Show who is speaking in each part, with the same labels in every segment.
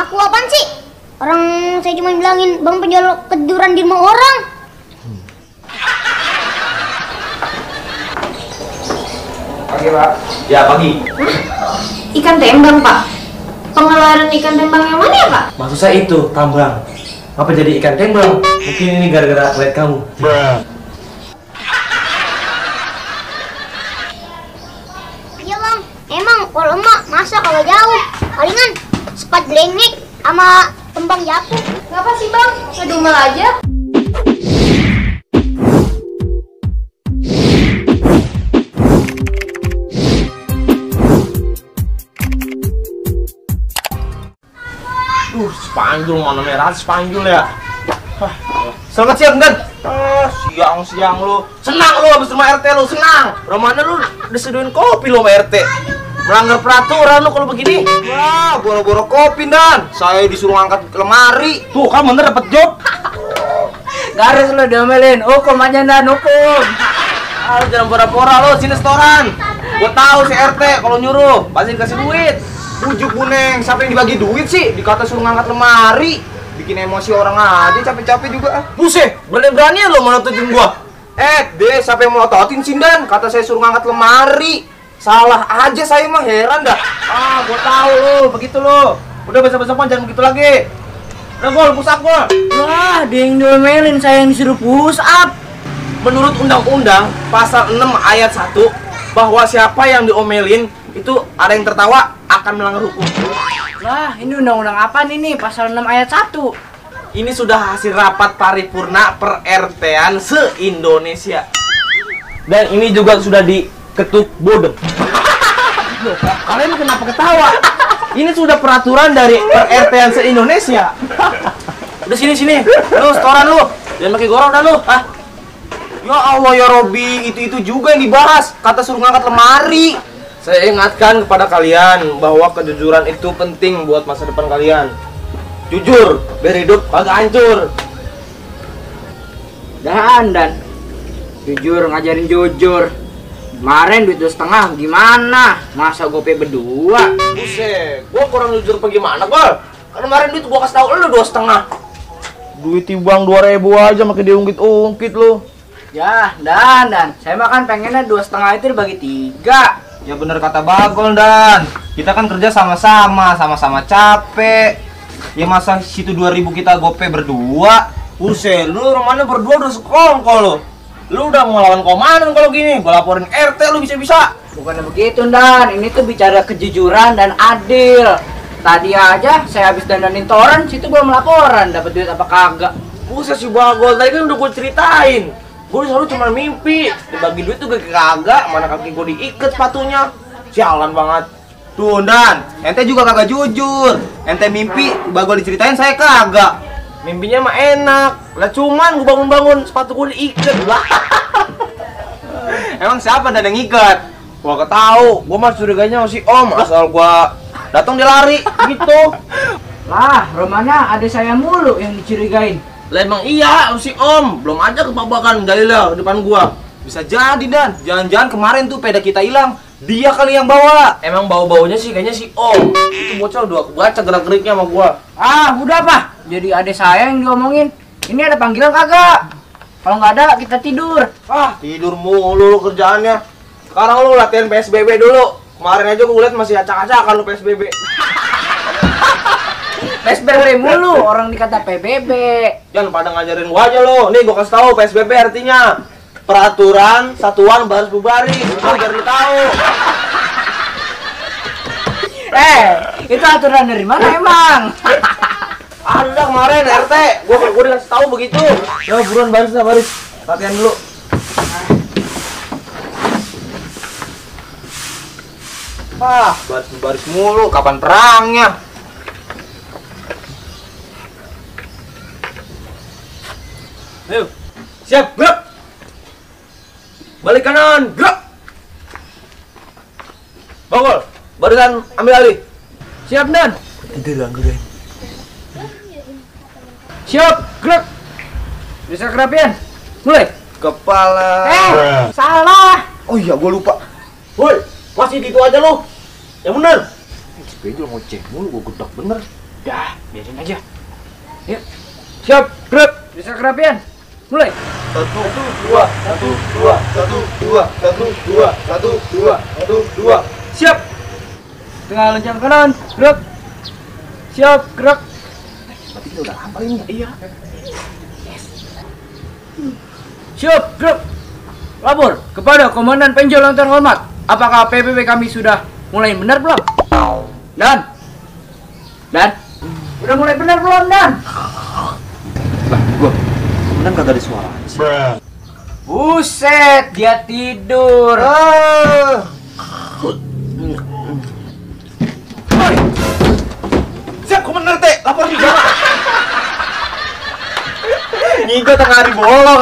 Speaker 1: Ngaku apaan sih? Orang saya cuma bilangin bang penjual kejuran di rumah orang.
Speaker 2: Pagi Pak. Ya pagi.
Speaker 3: Ikan tembang Pak. Pengeluaran ikan tembang yang mana ya Pak?
Speaker 2: Maksud saya itu tambang. Apa jadi ikan tembang? Mungkin ini gara-gara lihat kamu.
Speaker 1: Iya bang, emang kalau emak masa kalau jauh palingan sepat gelengek sama tembang japu.
Speaker 3: Ngapa sih Bang? Ngedumel aja.
Speaker 2: Spanjul mana merah Spanjul ya. Selamat siang Dan. Siang-siang lu. Senang lu habis rumah RT lu, senang. Romana lu disediain kopi lu sama RT. Melanggar peraturan lu kalau begini. Wah, boro-boro kopi Dan. Saya disuruh angkat lemari. Tuh, kan bener dapet job.
Speaker 4: Garis lo diomelin, hukum aja Dan, hukum.
Speaker 2: Lu jangan pura-pura lu, sini setoran. Gua tahu si RT kalau nyuruh pasti dikasih duit. Bujuk buneng, siapa yang dibagi duit sih? Dikata suruh ngangkat lemari. Bikin emosi orang aja, capek-capek juga. Buset, berani-berani lo menututin gua. Deh, siapa yang melototin sih Dan? Kata saya suruh ngangkat lemari. Salah aja saya mah, heran dah. Gua tahu lo, begitu lo. Udah besok-besok jangan begitu lagi. Udah gol, push up gol.
Speaker 4: Wah, dia yang diomelin, saya yang disuruh push up.
Speaker 2: Menurut undang-undang pasal 6 ayat 1 bahwa siapa yang diomelin itu ada yang tertawa akan melanggar hukum.
Speaker 4: Lah, ini undang-undang apa nih pasal 6 ayat 1?
Speaker 2: Ini sudah hasil rapat paripurna per RT-an se-Indonesia. Dan ini juga sudah diketuk bodem. Loh, kalian kenapa ketawa? Ini sudah peraturan dari per RT-an se-Indonesia. Udah sini. Lu setoran lu. Jangan pakai gorong dah lu. Ya Allah ya Robi, itu juga yang dibahas. Kata suruh ngangkat lemari. Saya ingatkan kepada kalian bahwa kejujuran itu penting buat masa depan kalian. Jujur, biar hidup kagak hancur.
Speaker 4: Dan jujur, ngajarin jujur. Kemarin duit 2,5 gimana? Masa gope berdua?
Speaker 2: Buset, gua kurang jujur apa gimana, Gol? Kan kemarin duit gua kasih tau lu 2,5. Duit timbang 2.000 aja makin diungkit-ungkit lu.
Speaker 4: Ya, Dan, saya makan pengennya 2,5 itu dibagi 3.
Speaker 2: Ya bener kata Bagol Dan. Kita kan kerja sama-sama capek. Ya masa situ 2.000 kita gope berdua. Buset, lu rumahnya berdua udah sekongkol lu. Lu udah mau lawan komandan kalau gini. Gua laporin RT lu bisa-bisa.
Speaker 4: Bukannya begitu Dan, ini tuh bicara kejujuran dan adil. Tadi aja saya habis dandanin toren, situ belum laporan dapat duit apa kagak.
Speaker 2: Buset si Bagol, tadi kan udah gua ceritain. Gue selalu cuma mimpi, dibagi duit tuh kagak, mana kaki gue diikat sepatunya. Sialan banget. Tuh Dan, ente juga kagak jujur. Ente mimpi, Bagol diceritain saya kagak. Mimpinya mah enak. Lah cuman gue bangun-bangun sepatu gue diikat. Emang siapa Dan yang ngikat? Gua ketahu, gue mah curiganya si Om. Asal gua datang dia lari gitu.
Speaker 4: Lah, rumahnya ada saya mulu yang dicurigain.
Speaker 2: Lah emang iya si Om, belum aja kebabakan Galileo depan gua. Bisa jadi Dan, jangan-jangan kemarin tuh peda kita hilang, dia kali yang bawa. Emang bau-baunya sih kayaknya si Om. Itu bocah udah kebaca gerak-geriknya sama gua.
Speaker 4: Udah Pak, jadi adik saya yang diomongin. Ini ada panggilan kagak? Kalau nggak ada kita tidur.
Speaker 2: Tidur mulu lu kerjaannya. Sekarang lu latihan PSBB dulu. Kemarin aja gua liat masih acak-acakan lu PSBB.
Speaker 4: PSBB mulu, orang dikata PBB.
Speaker 2: Jangan pada ngajarin gua aja lo. Nih gua kasih tahu PSBB artinya peraturan satuan baris berbaris. Biar lu tahu.
Speaker 4: Itu aturan dari mana emang?
Speaker 2: Ada kemarin RT, gua dikasih tahu begitu. Ya buruan baris. Latihan dulu. Baris mulu, kapan perangnya? Ayo, siap, gerak. Balik kanan, gerak. Bagol, barisan ambil alih.
Speaker 4: Siap Dan.
Speaker 2: Tidur.
Speaker 4: Siap, gerak. Bisa kerapian. Mulai.
Speaker 2: Kepala.
Speaker 4: Salah.
Speaker 2: Oh iya, gua lupa. Woi, masih di itu aja lo. Yang bener. Sepeda ngoceh mulu, gua gedak bener.
Speaker 4: Dah, biarin aja. Yuk. Siap, gerak. Bisa kerapian. Mulai.
Speaker 2: 1, 2, 1, 2, 1, 2, 1, 2, 1, 2, 1, 2.
Speaker 4: Siap. Tengah lencang kanan, gerak. Siap, gerak.
Speaker 2: Berarti kita udah hafal ini. Iya.
Speaker 4: Siap, gerak. Lapor kepada Komandan Penjol yang terhormat. Apakah PPP kami sudah mulai benar belum? Dan? Udah mulai benar belum, Dan?
Speaker 2: Lah, gua kan kagak ada suara.
Speaker 4: Buset, dia tidur.
Speaker 2: Siap, Komandan RT, lapor di jalan. Ngigo tengah hari bolong.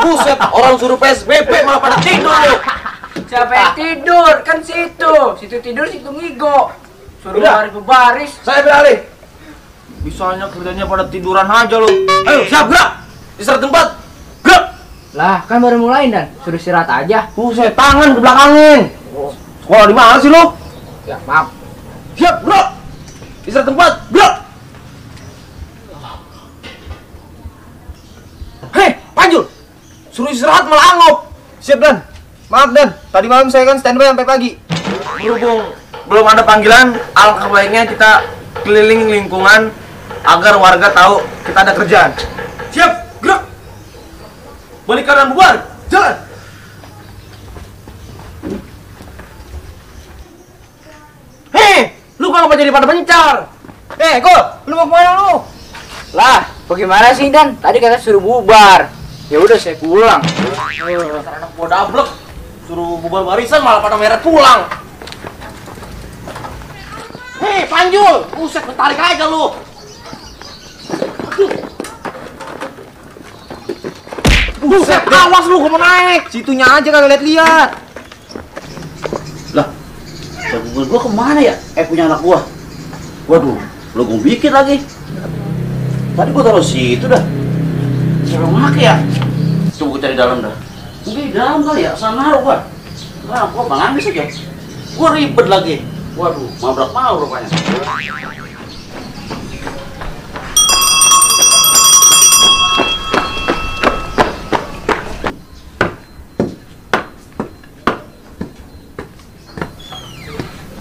Speaker 2: Buset, orang suruh PSBB malah pada tidur lu.
Speaker 4: Siapa yang tidur? Kan situ. Situ tidur, situ ngigo. Suruh
Speaker 2: Udah.
Speaker 4: baris berbaris.
Speaker 2: Saya beralih. Bisanya kerjanya pada tiduran aja lu. Ayo, siap gerak. Istirahat tempat. Gerak.
Speaker 4: Lah, kan baru mulai, Dan. Suruh istirahat aja.
Speaker 2: Buset, tangan ke belakangin. Sekolah di mana sih lu?
Speaker 4: Ya, maaf.
Speaker 2: Siap, gerak. Istirahat tempat. Gerak. Hei, Panjul. Suruh istirahat malah angop.
Speaker 5: Siap, Dan. Maaf, Dan. Tadi malam saya kan standby sampai pagi.
Speaker 2: Berhubung belum ada panggilan, alangkah baiknya kita keliling lingkungan agar warga tahu kita ada kerjaan. Siap, gerak. Balik kanan bubar, jalan. Hei, lu kenapa jadi pada mencar?
Speaker 5: Ko, lu mau kemana lu?
Speaker 4: Lah, bagaimana sih, Dan? Tadi kata suruh bubar. Ya udah, saya pulang.
Speaker 2: Dasar anak gua dablek. Suruh bubar barisan malah pada meret pulang. Hei, Panjul, buset, tarik aja lu. Buset, awas lu, gua mau naik.
Speaker 5: Situnya aja kagak lihat-lihat.
Speaker 6: Lah, jagung gua kemana ya? Punya anak gua. Waduh, lo gua bikin lagi. Tadi gua taruh situ dah. Siapa yang make ya? Coba gua cari dalam dah. Mungkin di dalam kali ya, sana naruh gua. Nah, gua nangis aja. Gua ribet lagi. Waduh, mabrak mau rupanya.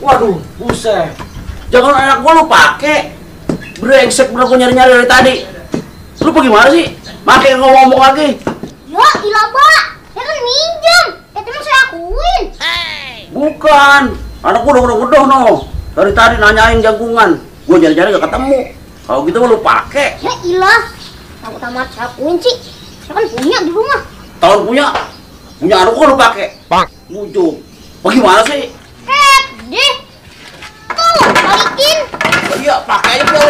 Speaker 6: Waduh, buset. Jangan anak gua lu pake. Brengsek bener gua nyari-nyari dari tadi. Lu bagaimana sih? Makai ngomong-ngomong lagi.
Speaker 1: Ya, gila, Pak. Saya kan minjem. Itu emang saya akuin.
Speaker 6: Bukan. Anak gua udah gedoh no. Dari tadi nanyain jangkungan. Gua nyari-nyari gak ketemu. Kalau gitu lu pake.
Speaker 1: Ya, ilah. Aku tamat saya akuin sih. Saya kan punya di rumah.
Speaker 6: Tahun punya anak gua lu pake. Bujuk. Bagaimana sih?
Speaker 1: Deh. Tuh, balikin.
Speaker 6: Iya, pakai aja bro.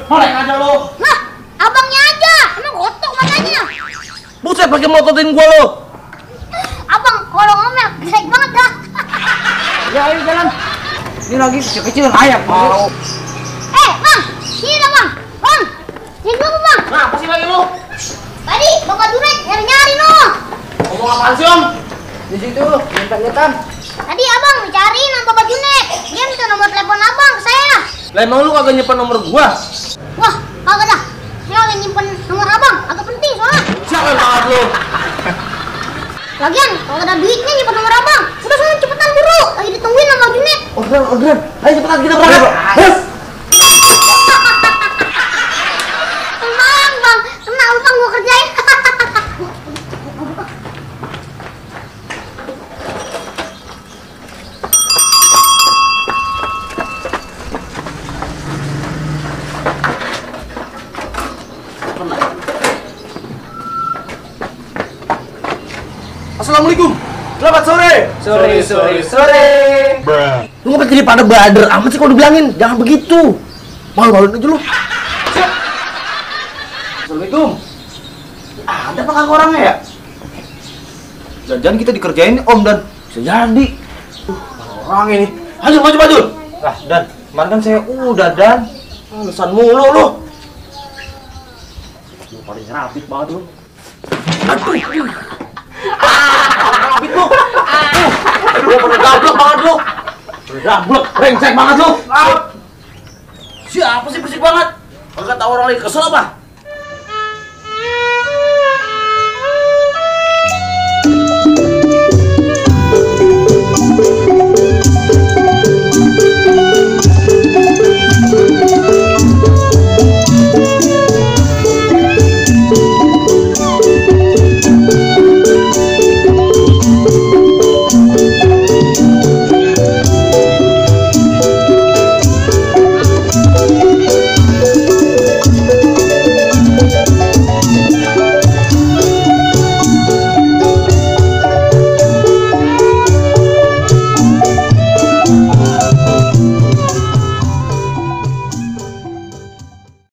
Speaker 6: Molek aja lo.
Speaker 1: Lah, abangnya aja. Emang kotok matanya.
Speaker 2: Buset, pakai mototin gua lu.
Speaker 1: Abang, kalau ngomel, gesek banget dah.
Speaker 4: Ya, ayo jalan. Ini lagi kecil-kecil ayam mau.
Speaker 1: Bang. Sini dah, Bang. Bang. Sini dulu, Bang.
Speaker 2: Nah, apa sih lagi lu?
Speaker 1: Tadi, Bapak Junet nyari-nyari, no.
Speaker 2: Ngomong apaan sih, Om?
Speaker 4: Di situ, lihat-lihatan.
Speaker 1: Tadi abang dicariin sama Bapak Junet. Dia minta nomor telepon abang ke saya.
Speaker 2: Lah emang lu kagak nyimpen nomor gua?
Speaker 1: Wah, kagak dah. Saya lagi nyimpen nomor abang. Agak penting soalnya.
Speaker 2: Siapa banget lu?
Speaker 1: Lagian, kalau ada duitnya nyimpen nomor abang. Udah sana cepetan buru. Lagi ditungguin sama Junet.
Speaker 2: Orderan. Ayo cepetan kita berangkat. Yes.
Speaker 1: Tenang, Bang. Tenang, Bang. Gua kerjain.
Speaker 2: Assalamualaikum. Selamat sore.
Speaker 4: Sore.
Speaker 2: Lu ngapa jadi pada bader amat sih kalau dibilangin? Jangan begitu. Malu-maluin aja lu.
Speaker 6: Assalamualaikum. Ada apa kagak orangnya ya?
Speaker 5: Jangan kita dikerjain Om Dan.
Speaker 2: Bisa jadi.
Speaker 6: Orang ini.
Speaker 2: Maju.
Speaker 5: Lah, Dan. Kemarin kan saya udah, Dan.
Speaker 2: Alasan mulu lu.
Speaker 6: Lu paling rapid banget lu.
Speaker 2: Aduh.
Speaker 6: Gablek, brengsek banget lu. Siapa sih berisik banget? Kagak tahu orang lagi kesel apa?